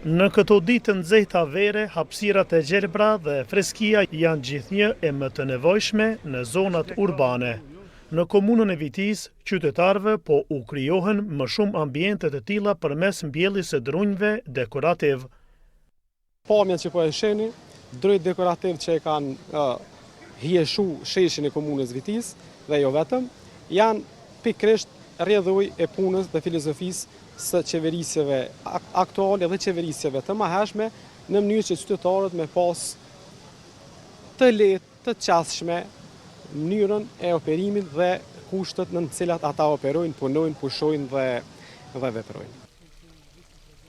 Në këto ditë të nxehta vere, hapësirat e gjelbra dhe freskia janë gjithnjë e më të nevojshme në zonat urbane. Në komunën e Vitisë, qytetarëve po u krijohen më shumë ambiente të tilla përmes mbjelljes së drunjve dekorativ. Pamja që po e shihni, drujt dekorativ që e kanë hijeshu sheshin e komunës Vitisë dhe jo vetëm, janë pikërisht rrjedhojë e punës dhe filozofisë së qeverisjeve aktuale dhe qeverisjeve të mëhershme në mënyrë që qytetarët me pas të lehtë, të qasshme mënyrën e operimit dhe kushtet në të cilat ata operojnë, punojnë, pushojnë dhe dhe veprojnë.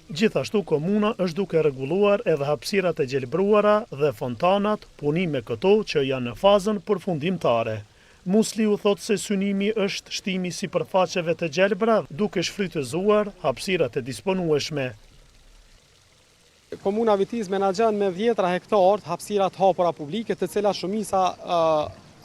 Gjithashtu komuna është duke rregulluar edhe hapësirat e gjelbëruara dhe fontanat, punime këto që janë në fazën përfundimtare. Musliu thotë se synimi është shtimi i sipërfaqeve të gjelbra duke shfrytëzuar hapësirat e disponueshme. Komuna e Vitisë menaxhon me dhjetëra hektarë hapësira të hapura publike, të cilat shumica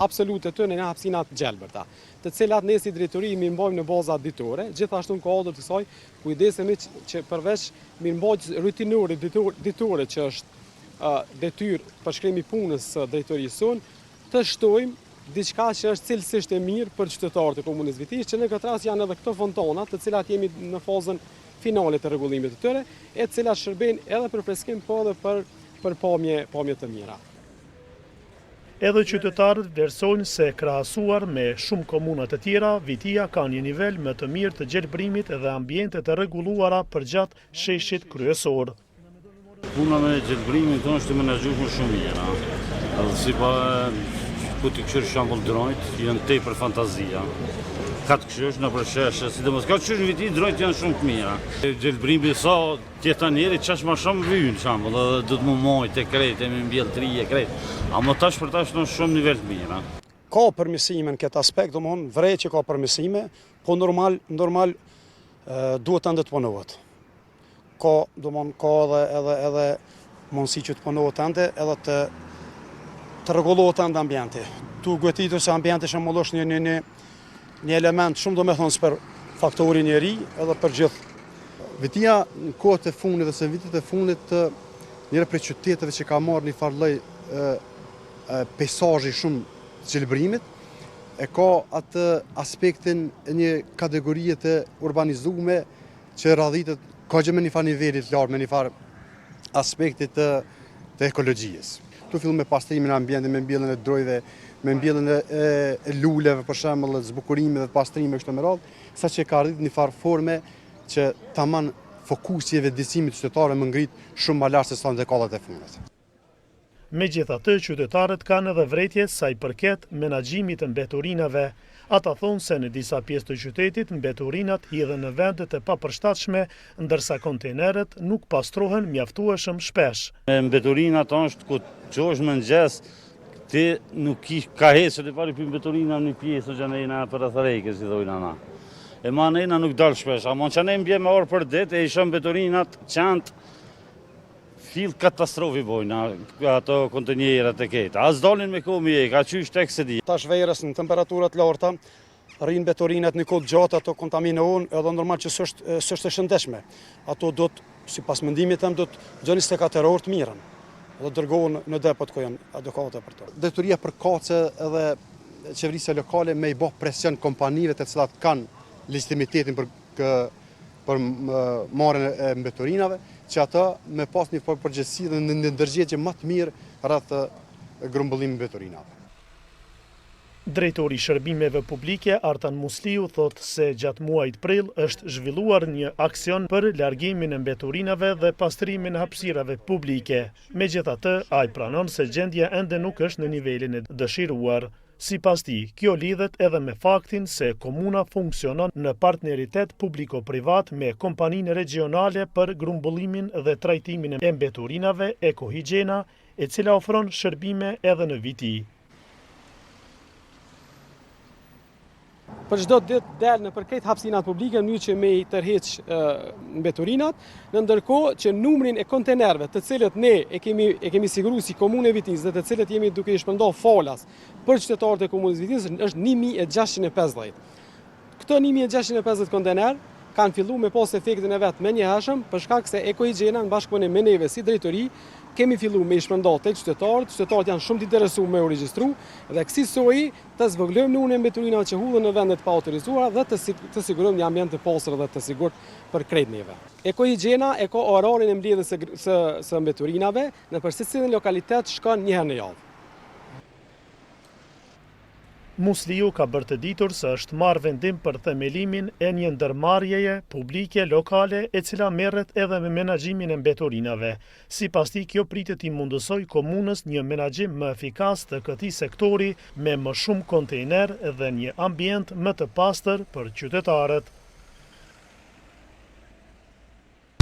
absolute e tyre janë hapësira të gjelbërta, të cilat ne si drejtori i mirëmbajmë në baza ditore, gjithashtu në kuadër të kësaj kujdesemi që përveç mirëmbajtjes rutinore ditore që është detyrë përshkrim i punës së drejtorisë sonë, të shtojmë diçka që është cilësisht e mirë për qytetarët e komunës Vitisë, që në këtë rast janë edhe këto fontana, të cilat jemi në fazën finale të rregullimit të tyre, e të cilat shërbejnë edhe për freskim, po edhe për për pamje, pamje të mira. Edhe qytetarët vlerësojnë se krahasuar me shumë komuna të tjera, Vitia ka një nivel më të mirë të gjelbrimit dhe ambiente të rregulluara përgjatë sheshit kryesor. Puna me gjelbrimin tonë është e menaxhueshme shumë mirë, a. Edhe si pa ku të kqyrë shembull drojt, janë tepër fantazia. Ka të kqyrësh nëpër sheshe, sidomos ka të kqyrësh në Viti, drojt janë shumë të mira. Gjelbrimi sa t'jetë njeri, qaq ma shumë vynë, shembull, edhe do të më majtë e krejt, e me mbjell të ri e krejt. Ama tash për tash në shumë nivel të mirë. Ka përmirësime në këtë aspekt, domethënë vrej që ka përmirësime, po normal, normal duhet ende të punohet. Ka, domthon ka edhe edhe edhe mundësi që të punohet ende edhe të të rregullohet ende ambienti. Tu gëtitur se ambienti shembull është një një një një element shumë domethënës për faktorin njeri edhe për gjithë. Vitia në kohët e fundit ose vitet e fundit njëra prej qyteteve që ka marrë një farë lloj peisazhi shumë të gjelbërimit, e ka atë aspektin e një kategorie të urbanizume që radhitet kogja me një farë niveli të lartë, me një farë aspekti të, të ekologjisë. Tu fillu me pastrimin e ambientit, me mbjelljen e drojve, me mbjelljen e, e, e luleve, për shembull, dhe zbukurime dhe pastrime kështu me radhë, saqë ka arrit një farë forme që taman fokusi e vetëdijësimit të qytetarëve më ngrit shumë më lart se sa në dekadat e fundit. Megjithatë, qytetarët kanë edhe vërejtje sa i përket menaxhimit të mbeturinave. Ata thonë se në disa pjesë të qytetit mbeturinat hidhen në vende të papërshtatshme, ndërsa kontejnerët nuk pastrohen mjaftueshëm shpesh. Me mbeturinat është ku çohesh në mëngjes, ti nuk ki ka hecë ti pari pi mbeturina në një pjesë që ne për rreth Rekës i thojnë ana. E ma ne nuk dal shpesh, ama që ne mbje me orë për ditë e i shoh mbeturinat qentë Fill katastrofë i bojnë ato kontenjerat e keta. As dalin me komë i e, ka qysh tek se di. Tash verës në temperatura të larta, rrinë mbeturinat një kohë të gjatë, ato kontaminohen edhe normal që s'është s'është e shëndetshme. Ato do të, sipas mendimit tem, do të çdo 24 orë të merren dhe dërgohen në depot ku janë adekuate për to. Drejtoria përkatëse edhe qeverisja lokale me i bo presion kompanive të cilat kanë legitimitetin për për marrjen e mbeturinave, që ata me pas një përgjegjësi dhe një ndërgjegje më të mirë rreth grumbullimit mbeturinave. Drejtori i Shërbimeve Publike, Artan Musliu thotë se gjatë muajit prill është zhvilluar një aksion për largimin e mbeturinave dhe pastrimin e hapësirave publike. Megjithatë, ai pranon se gjendja ende nuk është në nivelin e dëshiruar. Sipas tij, kjo lidhet edhe me faktin se komuna funksionon në partneritet publiko-privat me kompaninë regjionale për grumbullimin dhe trajtimin e mbeturinave Ekohigjiena, e cila ofron shërbime edhe në Viti. Për çdo ditë del nëpër krejt hapësinat publike në mënyrë që me i tërheq mbeturinat, në ndërkohë që numrin e kontejnerëve të cilët ne e kemi e kemi siguruar si komunë e Vitisë dhe të cilët jemi duke i shpërndarë falas për qytetarët e komunës Vitisë është 1650. Këto 1650 kontejnerë Kanë fillu me pas efektin e vet menjëhershëm, për shkak se Ekohigjiena në bashkëpunim me neve si drejtori, kemi fillu me i shpërnda tek qytetarët, qytetarët janë shumë të interesuar me u regjistru dhe kësisoj të zvogëlojmë numrin e mbeturinave që hudhen në vende të paautorizuara dhe të të sigurojmë një ambient të pastër dhe të sigurt për krejt neve. Ekohigjiena e ka orarin e mbledhjes së së së mbeturinave, nëpër secilin lokalitet shkon një herë në javë. Musliu ka bërë të ditur se është marrë vendim për themelimin e një ndërmarrjeje publike lokale e cila merret edhe me menaxhimin e mbeturinave. Sipas tij, kjo pritet t'i mundësojë komunës një menaxhim më efikas të këtij sektori me më shumë kontejnerë dhe një ambient më të pastër për qytetarët.